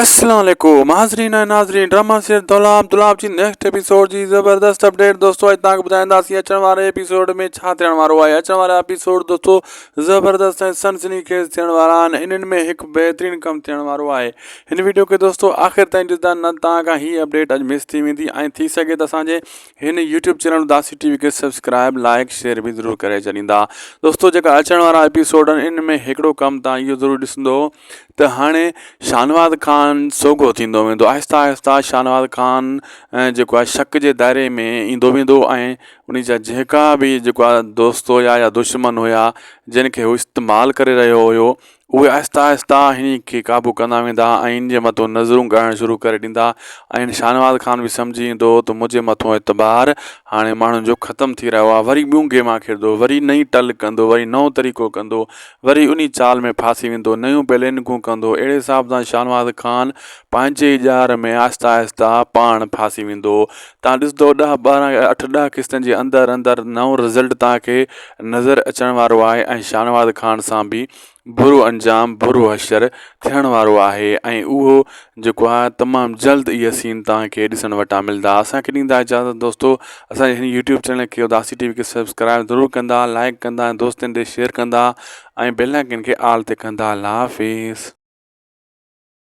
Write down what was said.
السلام عليڪم حاضرين ۽ ناظرين ڊراما سيريل دولاب دولاب جي نيڪسٽ ايپيسوڊ جي زبردست اپڊيٽ دوستو اڄ توهان کي ٻڌائينداسين اچڻ واري ايپيسوڊ ۾ ڇا ٿيڻ وارو آهي اچڻ وارا ايپيسوڊ دوستو زبردست ۽ سنسني خيز ٿيڻ وارا آهن انهن ۾ هڪ بهترين ڪم ٿيڻ وارو آهي هن ويڊيو کي دوستو آخر تائين ڏسندا نه توهان کان هي اپڊيٽ اڄ مس ٿي ويندي ۽ ٿي سگهي ته اسان جي هن يوٽيوب چينل اداسي ٽي وي کي سبسڪرائب لائڪ شيئر به ضرور ڪري ڇڏيندا دوستو جيڪا اچڻ وارا ايپيسوڊ آهن ان ۾ هڪڙو ڪم توهان اهو ضرور ڏسندو ته هاڻي شاهنواز خان سوگهو ٿيندو ويندو آهستي آهستي شاهنواز خان جيڪو آهي شڪ جي دائري ۾ ايندو ويندو ۽ ان جا جيڪا به جيڪو آهي دوست هيا يا دشمن هيا جن کي هو استعمال ڪري رهيو هيو اهي آهستي آهستي هن کي قابو ڪندا ويندا ۽ ان جي مٿو نظرون ڳاڙڻ شروع ڪري ڏيندا ۽ شاهنواز خان به سمجهي ويندو ته منهنجي مٿو اعتبار هاڻي ماڻهن جو ختم ٿي رهيو آهي وري ٻيون گيما کيڏندو وري نئين ٽل ڪندو وري نئون طريقو ڪندو وري انهي چال ۾ ڦاسي ويندو، نيون پلينگون ڪندو، اهڙي حساب سان شاهنواز خان پنهنجي ئي ڄار ۾ آهستي آهستي پاڻ ڦاسي ويندو. توهان ڏسندو ڏهه 12 اٺ ڏهه قسطن جي اندر اندر نئون رزلٽ توهان کي نظر اچڻ وارو آهي ۽ شاهنواز خان سان به برو انجام برو حشر ٿيڻ وارو آهي ۽ اهو جيڪو آهي تمام جلد اهي سين توهان کي ڏسڻ وٽان ملدا اسان کي ڏيندا اجازت دوستو اسان جي هن يوٽيوب چينل کي اداسي ٽي وي کي سبسڪرائب ضرور ڪندا لائڪ ڪندا ۽ دوستن تي شيئر ڪندا ۽ بيل آئڪن کي آل تي ڪندا الله حافظ.